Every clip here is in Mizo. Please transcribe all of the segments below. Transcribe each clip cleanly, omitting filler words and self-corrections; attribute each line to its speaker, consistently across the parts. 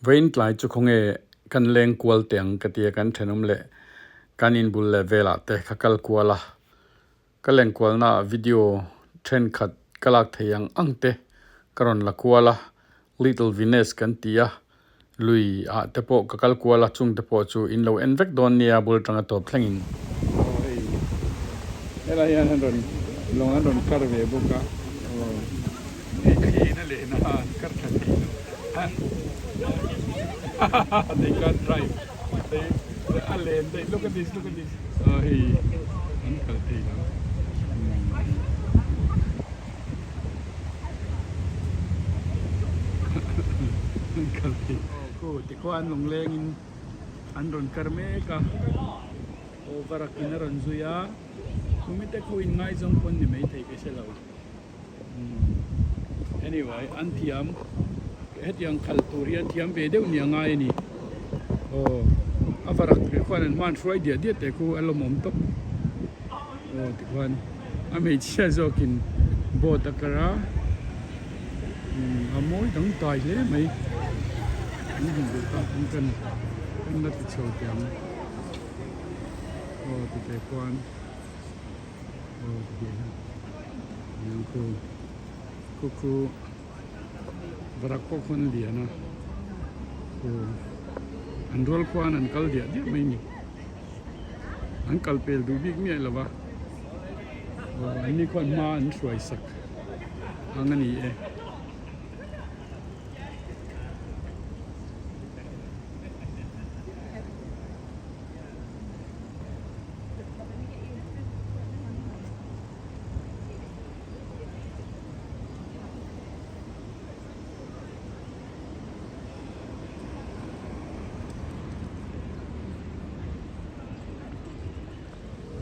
Speaker 1: Vawiin tlai chu khawnge kan leng kual teh ang ka tia kan thenawm leh kan inbul leh velah te ka kal kual a, ka lenkualna ah video thenkhat ka lak thei ang ang te ka rawn la kual a, Little Venice kan ti a, lui ah te pawh ka kal kual a chung te pawh chu in lo en vek dawn nia bul tanga tawp thlengin. Aw hei helai hian an rawn lawng an rawn kar ve bawk a aw hei thli na leh na an kar tha thei lo they can't drive they a len daih look at this look at this aw hei an kal thei lo. Tikhuan lunglengin an rawn kar mek a, aw varakin a rawn zui a, chumi te khu inngaizawng pawn ni maithei ka hre lo. Anyway, an thiam hetiang khalh tur hi an thiam ve deuh ni a ngai a ni. Aw a varak khuan an hman hruai diah diah teh khu a lawmawm tawp. Aw tikhuan a hmeichhia zawkin boat a kar a a mawi dang tai hle mai an hmu duh tak an kan kan la ti chho teh ang aw ti teh khuan aw ti teh hian niang khu khu khu varak pawh khuan a lian a aw an rual khuan an kal diah diah mai a ni. An kal pel duh bik miah lo va, aw an ni khuan hma an hruai sak ang a ni e.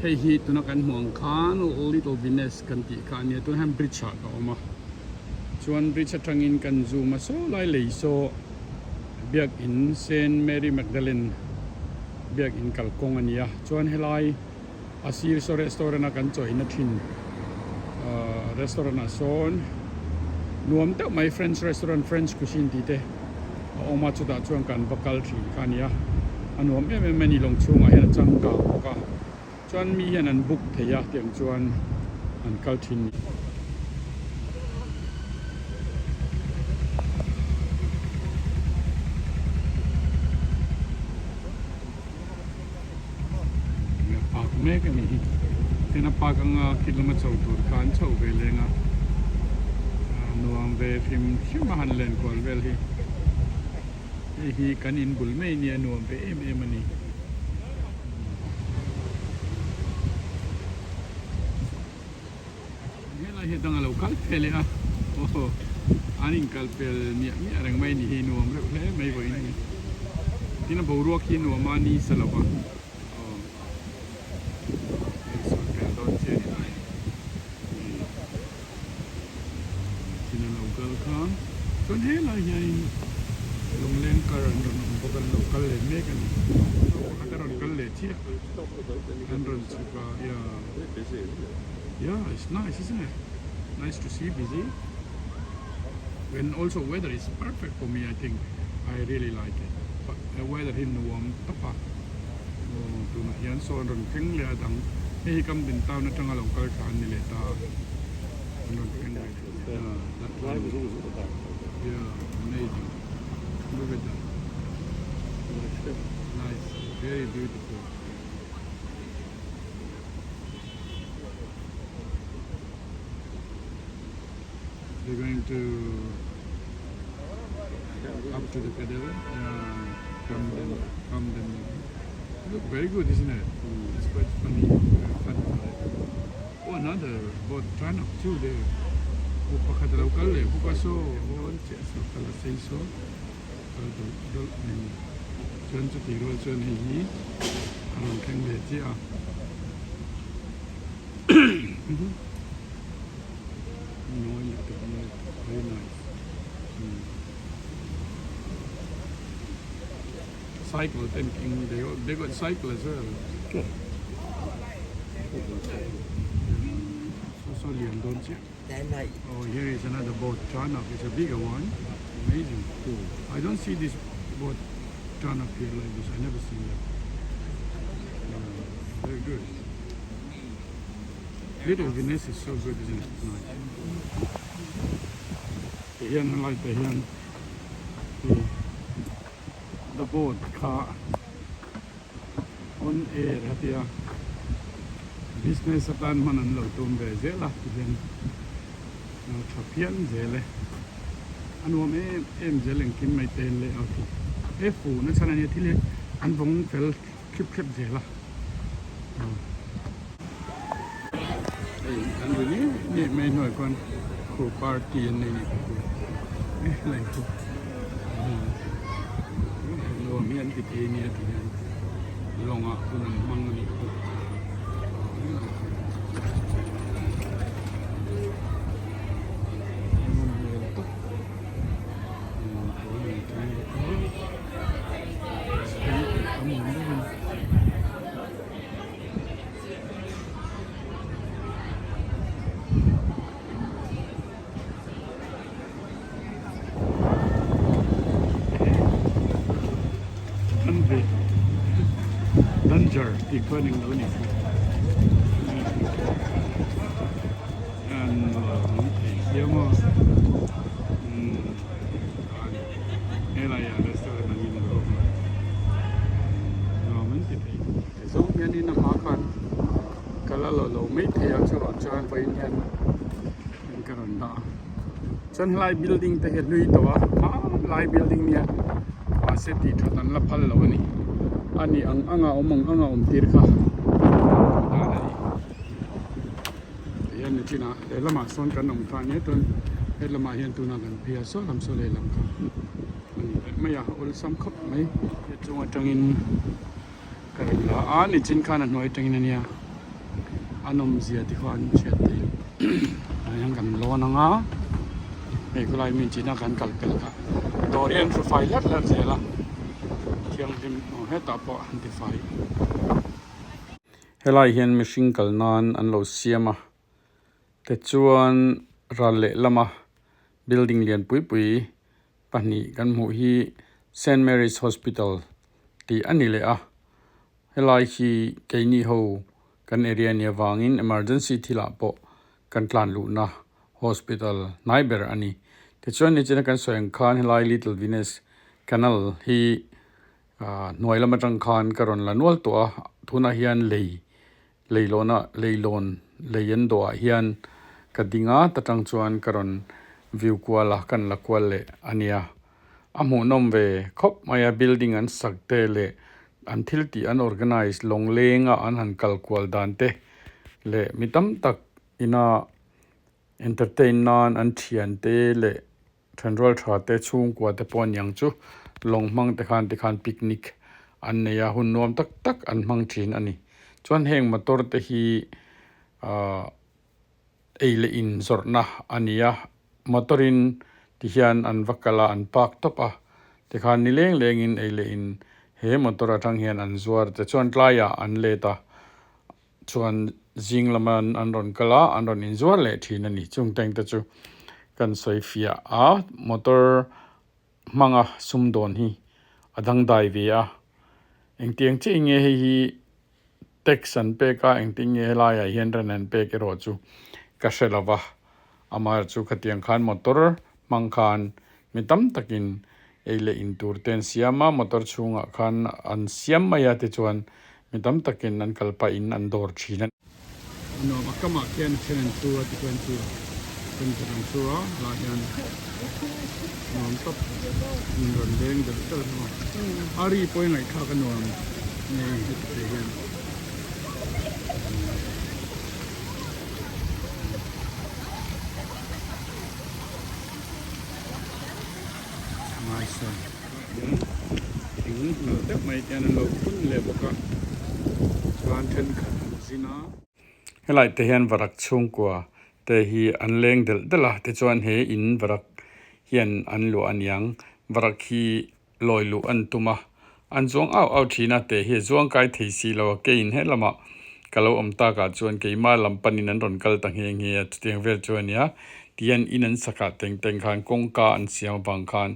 Speaker 1: Hei hi tuna kan hmuh ang khan Little Venice kan tih kha a nia tunah hian bridge ah ka awm a chuan bridge atangin kan zoom a saw lai lei saw biakin Saint Mary Magdalene biakin kalkawng a ni a chuan helai a sir saw restaurant a kan chawina thin ahh restaurant ah sawn nuam deuh mai french restaurant french cuisine tih te a awm a chutah chuan kan va kal thin kha a ni a a nuam em em mai a ni lawng chhungah hian a changkang bawk a chuan mi hian an book thei a tiang chuan an kal thin a ni. Park mek a nih hi tin a park anga khi lama chho tur kha an chhoh ve leng a nuam ve hrim hrim a han len kual vel hi hei hi kan in bul mai nia nuam ve em em a ni. Helai hi dang a lo kal ve leh a aw an inkal pel miah miah reng mai a ni hi nuam reuh hle mai vawiin hi tin a boruak hi nuam a ni sa lova aw hei sawi pel dawn chiah a ni lai tin a lo kal kha chuan helai hianin lungleng kar an rawn awm bawk a an lo kal leh mek a ni pakhat a rawn kal leh chiah an rawn chhuk a yeah.
Speaker 2: Very busy, isn't it?
Speaker 1: Yeah, it's nice, isn't it? Nice to see busy. When also weather is perfect for me, I think. I really like it. But the weather hi nuam tawp a. Oh, tunah hian sawn rawn thleng leh a dang. Hei hi kam din town atanga lo kal thla an ni leh ta a. An rawn thleng ve leh. Yeah, that
Speaker 2: one. was always at the back.
Speaker 1: Yeah, amazing. Look at that.
Speaker 2: Nice ship.
Speaker 1: Nice, very beautiful. They're going to up to the pedal. Yeah, come then, come then. Look very good, isn't it? Mm. It's quite funny, very funny. Oh, another boat turn up too there. Oh, pakhat lo kal leh bawk a saw awn chiah saw kal a sei saw kal dawlh dawlh mai ni. Chuan chutih rual chuan hei hi a rawn thleng ve chiah a. Mawi lutuk mawi very nice cycle te an keng they got they got cycle as well so so lian dawn chiah oh here is another boat turn up it's a bigger one amazing I don't see this boat turn up here like this I never seen that very good little Venice is so good isn't it nice tah hian helai tah hian the boat kha on air a tia business atan hman an lo tum ve zel a tihian tha phian zel e a nuam em em zel engkim mai te leh a khi he fun a chhan a nia thil hi an vawng fel thlip thlep zel a hei an ri ni ni mai hnuai khuan khu party an nei ni helai khu nuam hi an ti thei nia ti hian lawng ah hun an hmang a nih khu Danger tih khuan englo a ni helaiah restaurant angin a lo awm a nuam an ti thei. Zawng hianin a hma khan ka la lo lo mai thei a chuvang chuan vawiin hian ka rawn dah a chuan helai building te hi a hlui tawh a hmanlai building nia mahse tih that an la phal lo a ni a ni ang anga awm ang anga awm tir kha dan a ni tihian nichinah lehlamah sawn kan awm kha ania chuan helamah hian tunah kan phei a saw lam saw lehlam kha a ni leh mai a awlsam khawp mai chung atangin. Ka rawn la a nichin khan a hnuai atangin ania a nawmzia te khaw an hriat theih ah hian kan lawn ang a hei khawlai mi china kan kal pel kha dawr hi an hru fai hlarh hlarh zel a thianghlim aw hetah pawh an ti fai.
Speaker 2: Helai hian mihring kal nan an lo siam a tichuan ral lehlama building lian pui pui pahnih kan hmuh hi Saint Mary's Hospital tih a ni leh a helai hi keini ho kan area nia vangin emergency thilah pawh kan tlan luhna hospital hnai ber a ni tichuan nichina kan sawi ang khan helai Little Venus Canal hi ah hnuai lam atang khan ka rawn la nual tawh a tunah hian lei Leilawn ah leilawn lei an dawh ah hian ka ding a ta tang chuan ka rawn view kual a kan la kual leh a nia. A hmuhnawm ve khawp mai a building an sak te leh an thil tih an organize lawng leng a an han kal kual dan te leh mi tam tak ina entertain nan an thian te leh Thenrual tha te chhungkua te pawh aniang chu lawng hmang te khan tikhan picnic an nei a hun nuam tak tak an hmang thin a ni. Chuan heng motor te hi ahh ei leh in zawrhna a ni a motor in ti hian an va kal a an park tawp a tikhan ni leng leng in ei leh in he motor atang hian an zuar te chuan tlaiah an let a. Chuan zing lama an rawn kal a, an rawn inzuar leh thin a ni. Chung teng te chu kan sawi fiah a, motor hmanga sumdawn hi a dangdai ve a. Engtiang chiah nge hei hi tax an pek a, engtin nge helaiah hian ran an pek erawh chu ka hre lo va. Amaherawhchu khatiang khan motor hmang khan mi tam takin ei leh in tur te an siam a, motor chhungah khan an siam mai a tichuan mi tam takin an kal pahin an dawr thin a.
Speaker 1: A nuam a kamah khian then an thu a tichuan chu thenkhat an thu a lah hian nuam tawp in rawn leng delh delh hlawm a, a ri pawh i ngaihthlak a nuam ngei heti te hian. Nice a thing nalh deuh mai te hian an lo phun leh bawk a chuan thenkhat an zin a.
Speaker 2: Helai te hian varak chhungkua te hi an leng delh delh a tichuan he in varak hian an luah aniang varak hi lawi luh an tum a, an zuang au au thin a, teh hi a zuang kai thei si lo a, keiin he lamah ka lo awm takah chuan keimah lam panin an rawn kal ta nghe nghe a, chutiang vel chu a nia, tihian in an sakah teng teng khan kawngka an siam avang khan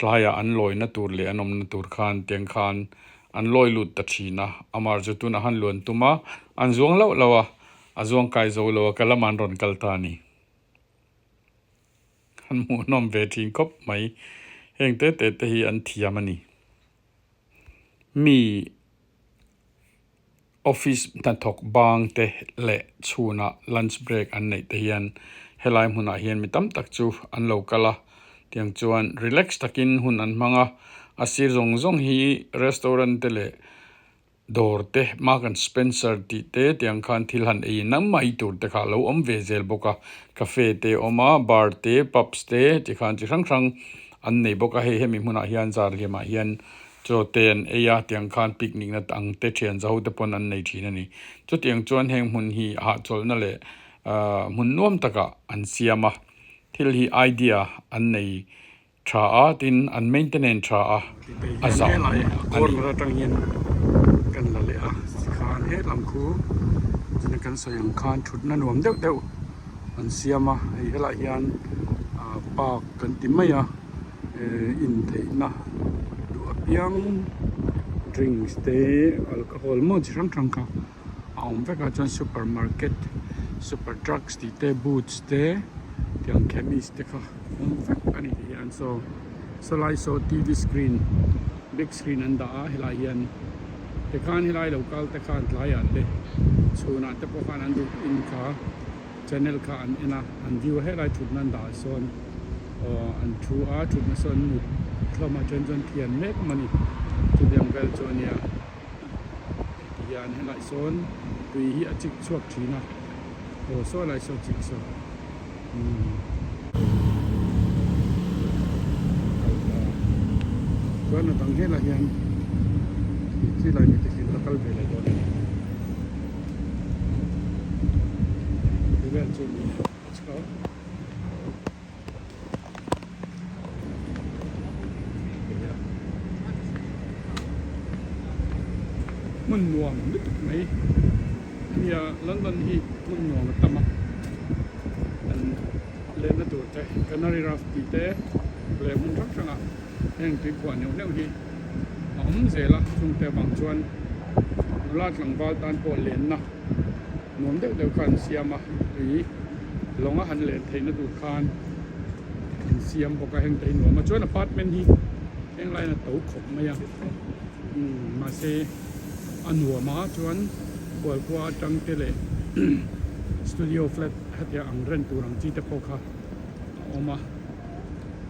Speaker 2: Tlaiah an lawina tur leh an awmna tur khan tiang khan an lawi lut ta thin a, amar chu tunah han luan tum a, an zuang loh loh a, a zuang kai zo lo a, ka lamah an rawn kal ta a ni. An hmuhnawm ve thin khawp mai, heng te te te hi an thiam a ni. Mi. Office hnathawk bang te leh chhunah lunch break an neih te hian helai hmunah hian mi tam tak chu an lo kal a, tiang chuan relax takin hun an hmang a, a sir zawng zawng hi restaurant te leh dawr te Mark and Spencer tih te tiang khan thil han ei na mai tur te kha a lo awm ve zel bawk a, cafe te a awm a, bar te pubs te ti khan chi hrang hrang an nei bawk a, hei hemi hmunah hian zarhliamah hian Chaw te an ei a, tiang khan picnic na ang te thian zaho te pawn an nei thin a ni. Chutiang chuan heng hmun hi hahchawlhna leh hmun nuam takah an siam a, thil hi idea an nei tha a, tin an maintenance tha a, a zah awm a ni.
Speaker 1: Corner atang hian kan la leh a, tikhan helam khu china kan sawi ang khan thutna nuam deuh deuh an siam a, hei helaiah hian park kan ti mai a. Intheihna duh apiang drinks te alcohol maw chi hrang hrang kha a awm vek a chuan super market super drugs tih te boots te tiang chemist te kha a awm vek a ni tih hian saw sawlai saw T V screen big screen an dah a helai hian tikhan helai lo kal te khan tlaiah te chhunah te pawh khan an duh in kha. Channel kha an en a, an view a helai thutna an dah ah sawn aw an thu a, thutna sawn an mut hlawm a then chuan thian mek awm a ni, chutiang vel chu a nia hei ti hian helai sawn tui hi a chik chhuak thin a, aw saw lai saw chik saw umm kal ta chuan a dang helai hian chi lai mi te khi la kal ve leh dawn a ni. Let's go. Hmun nuam lutuk mai ania London hi hmun nuam a tam a an lenna tur te Canary Wharf tih te leh hmun hrang hrangah heng tuikhuah neuh neuh hi a awm zel a chungte avang chuan nula tlangval tan pawh lenna nuam deuh deuh kha an siam a tui lawnga han len theihna tur khan an siam bawk a heng te hi nuam a chuan apartment hi heng laiin a to khawp mai a umm mahse a nuam a chuan khualkhua atang te leh studio flat hetiang ang rent tur ang chi te pawh kha a awm a.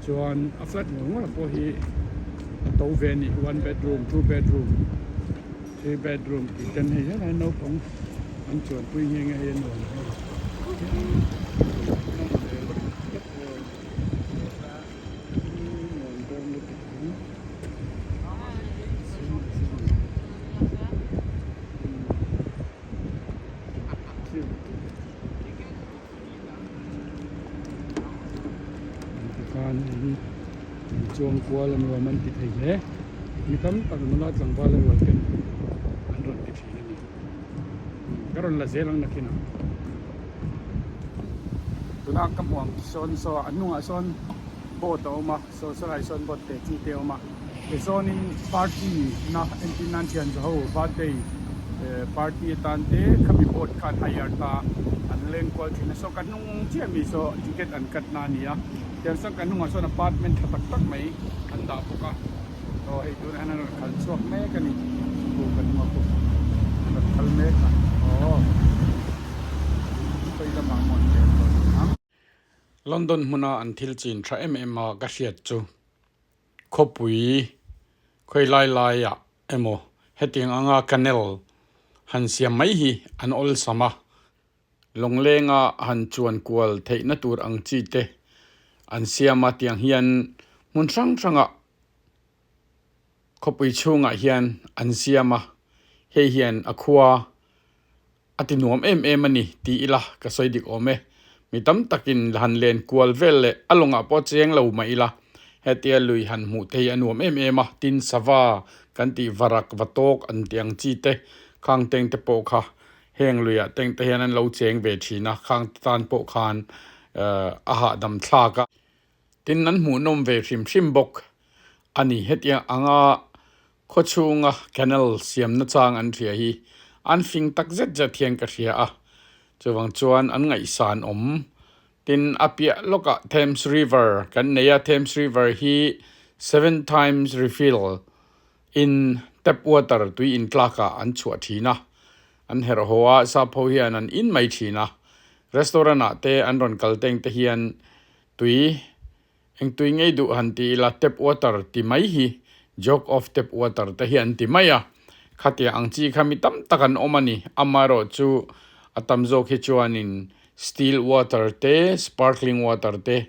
Speaker 1: Chuan a flat ngawr ngawr pawh hi a to ve a ni one bedroom two bedroom three bedroom tih ten hei helai naupang an chuanpui nghe nghe hi a nuam hei nuam dawn lutuk ang. Tikhan hei hi chuang kual a nuam an ti thei hle mi tam tak nula tlangval a rual ten an rawn ti thin a ni ka rawn la zel ang nakin ah tuna ka hmuh ang sawn saw a hnungah sawn boat a awm a saw sawlai sawn boat te chi te a awm a tichuanin party na entir nan thian zawho birthday party atan te khami boat khan hire ta an leng kual thin a saw ka hnung chiah mi saw ticket an cut na a ni a tiang chuan ka hnungah sawn apartment tha tak tak mai an dah bawk a aw hei tunah hian an rawn khalh chhuak mek a ni khu ka hnungah khu an rawn kal mek a aw khawi lamah maw an len dawn ang.
Speaker 2: London hmuna an thil chin tha em em a ka hriat chu. Khawpui khawi lai laiah emaw hetiang anga canal han siam mai hi an awlsam a, lawnglenga han chuan kual theihna tur ang chi te an siam a tiang hian hmun hrang hrangah khawpui chhungah hian an siam a, hei hian a khua A ti nuam em em a ni ti ila ka sawi dik awm e. Mi tam takin han len kual vel leh a lawngah pawh cheng lo mah ila hetia lui han hmuh te hi a nuam em em a, tin sava kan tih varak va tawk an tih ang chi te khang teng te pawh kha heng luiah teng te hian an lo cheng ve thin a, khang te tan pawh khan a hahdam thlak a. Tin an hmuhnawm ve hrim hrim bawk. a ni. Hetiang anga khawchhunga canal siamna chang an hria hi an fing tak zet zet hian ka hria a, chuvang chuan an ngaihsan awm. Tin, a piah lawkah Thames River kan nei a, Thames River hi seven times refill in tap water tui in tlakah an chhuah thin a, an herh haw a, sap ho hian an in mai thin a, restaurant ah te an rawn kal teng te hian tui eng tui ngei duh han ti ila tap water ti mai hi jug of tap water te hi an ti mai a, khatiang ang chi kha mi tam tak an awm a ni, amaherawhchu a tam zawk hi chuanin still water te sparkling water te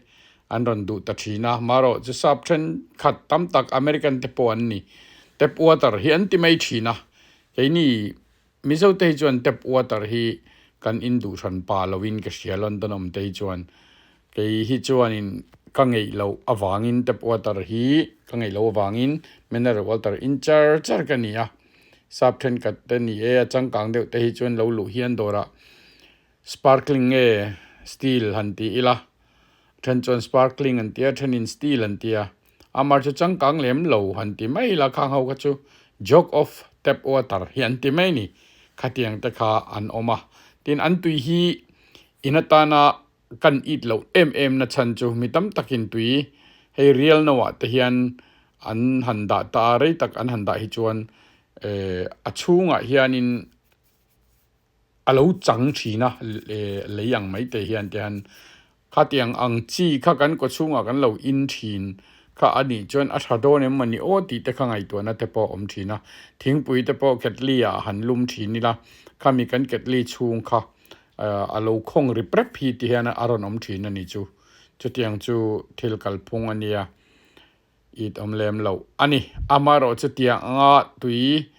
Speaker 2: An rawn duh ta thin a, marawh chu sap thenkhat tam tak American te pawh an ni. Tap water hi an ti mai thin a, keini Mizo te hi chuan tap water hi kan in duh hran pa loin ka hria London awm te hi chuan. Kei hi chuanin ka ngeih loh avangin tap water hi ka ngeih loh avangin mineral water in char char ka ni a. Sap thenkhat te ni e a changkang deuh te hi chuan lo luh hian dawrah Sparkling nge steel han ti ila, then chuan sparkling an tia, thenin steel an tia. Amar chu changkang lem lo han ti mai ila khang ho kha chu jug of tap water hi an ti mai ni. Khatiang te kha an awm a. Tin an tui hi in atana kan it loh em em na chhan chu mi tam takin tui hei rial no ah te hian an han dah ta a, rei tak an han dah hi chuan eh a chhungah hianin a lo chang thin a lei ang mai te hian te hian khatiang ang chi kha kan kaw chhungah kan lo in thin kha a nih chuan a tha dawn em mawni aw tih te kha ngaihtuahna te pawh a awm thin a thingpui te pawh ketli ah han lum thin ila khami kan ketli chhung kha a lo khawng rip rep hi ti hian a rawn awm thin a ni chu chutiang chu thil kalphung a nia. It awm lem loh a ni. Amaherawh chutiang anga tui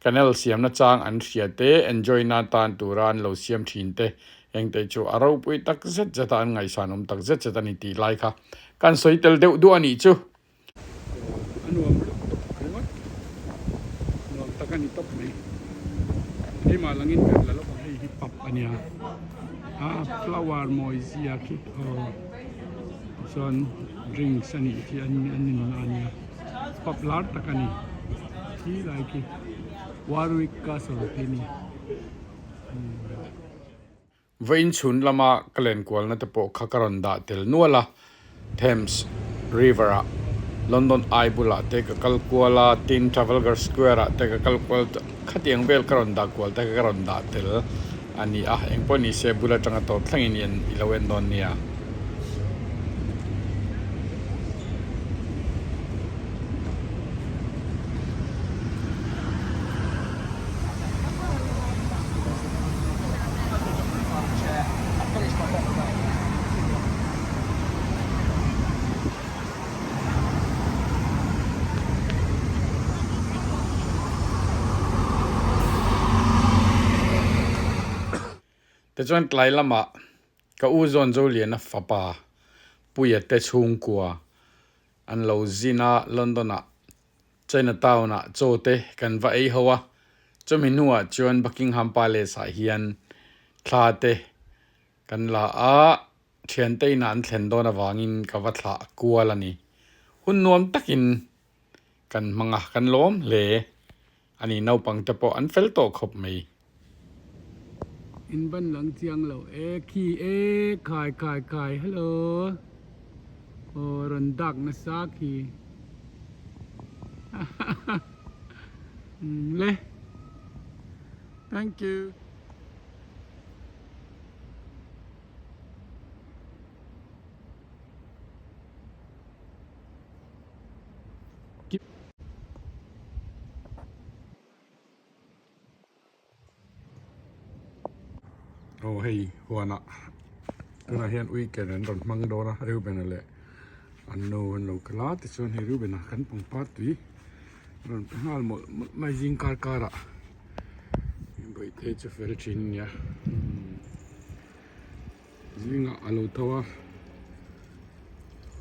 Speaker 2: canal siamna chang an hria te, enjoy na tan tura an lo siam thin te, engte chu a ropui tak zet zet a, an ngaihsan awm tak zet zet a ni tih lai kha kan sawi tel deuh duh a nih chu.
Speaker 1: A nuam lutuk ringawt, nuam tak a ni tawp mai. Keimah langin kan la lawk ang hei hi pub a nia, a flower mawi zia khi aw. Chuan drinks a nih khi an an in a nia pub lar tak a ni khi lai khi Warwick Castle tih a ni.
Speaker 2: Vawiin chhun lama ka len kualna te pawh kha ka rawn dah tel nual a, Thames River ah London Eye bulah te ka kal kual a, tin Trafalgar Square ah te ka kal kual khatiang vel ka rawn dah kual te kha ka rawn dah tel. A ni a, engpawh ni se bul atanga tawp thlengin i en i lo en dawn nia. Tichuan tlai lamah ka u zawn Zoliana fapa Puia te chhungkua an lo zin a, London ah China town ah chaw te kan va ei ho a, chumi hnuah chuan Buckingham Palace ah hian thla te Kan la a, thiante inah an thlen dawn avangin ka va thlah kual a ni. Hun nuam takin kan hmang a, kan lawm hle a ni. Naupang te pawh an fel tawh khawp mai.
Speaker 1: In ban lang chiang lo e khi e khai khai khai hello aw rawn dak nasa khi hahaha le thank you.
Speaker 2: Aw hei huanah tunah hian weekend an rawn hmang dawn a Reuben-a leh an nu an lo kal a tichuan hei Reuben-a kan pangpar tui a rawn pe nghal mawlh mawlh mai zing kar karah. Bawihte chu fel thin a nia zingah a lo tho a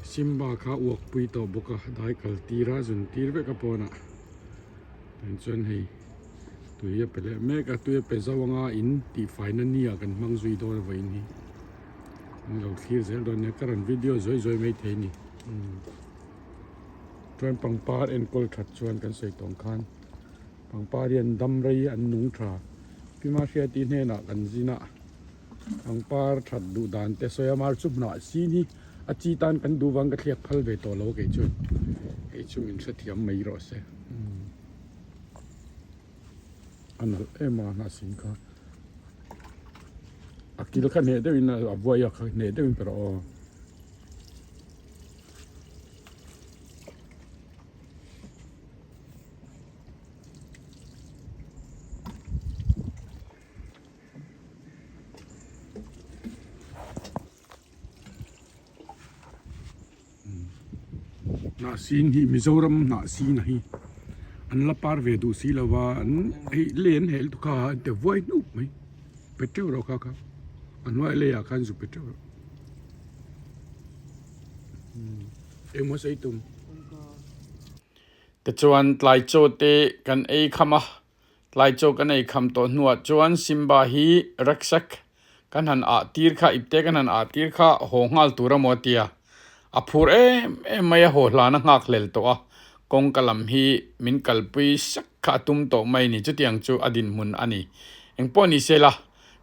Speaker 2: Simba kha uak pui tawh bawk a dai kal tir a zun tir vek a pawnah tan chuan hei tui a pe leh mek a tui a pe zo anga in tih faina ni ah kan hmang zui dawn a vawiin hi an lo thlir zel dawn nia ka rawn video zawi zawi mai thei a ni.
Speaker 1: Chuan pangpar enkawl that chuan kan sawi tawng khan pangpar hian dam rei an nung tha. Pi Mahriati hnenah kan zin a, pangpar that duh dan te sawi a, mar chu hnah sin hi a chi tan kan duh vang ka thliak phal ve tawh lo kei chuan hei chu min hrethiam mai rawh se. A nalh em a hnah sin kha a kil kha hneh deuhin a vuai a kha hneh deuhin ka rawh aw. Hnahsin hi Mizoram hnahsin a hi an la par ve duh si lo va an hei lei an hel kha an ti vuai hnup mai pe teuh rawh kha kha a hnuai leiah khan zu pe teuh rawh engmaw sawi tum.
Speaker 2: Tichuan tlai chaw te kan ei kham a. Tlai chaw kan ei kham tawh hnuah chuan Simba hi rucksack kan han ah tir kha, ipte kan han ah tir kha haw nghal tur a maw a ti a. A phur em em mai a, haw hlan a nghak hlel tawh a, kawngka lam hi min kalpui sak kha a tum tawh mai ni, chutiang chu a dinhmun a ni. Engpawh ni se la,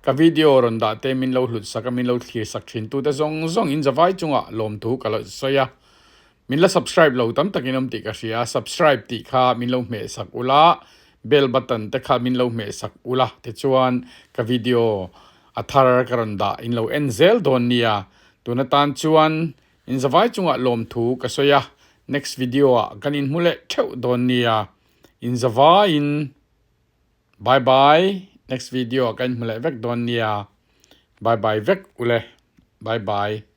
Speaker 2: ka video rawn dah te min lo hlut sak a, min lo thlir sak thin tute zawng zawng in zavai chungah lawmthu ka lo sawi a. Min la subscribe lo tam takin awm tih ka hria, subscribe tih kha min lo hmeh sak ula, bell button te kha min lo hmeh sak ula tichuan ka video a thar ka rawn dah in lo en zel dawn nia. Tun atan chuan in zavai chungah lawmthu ka sawi a, next video ah kan inhmu leh theuh dawn nia. In zavaiin bye bye, next video ah kan inhmu leh vek dawn nia. Bye bye vek ule, bye bye.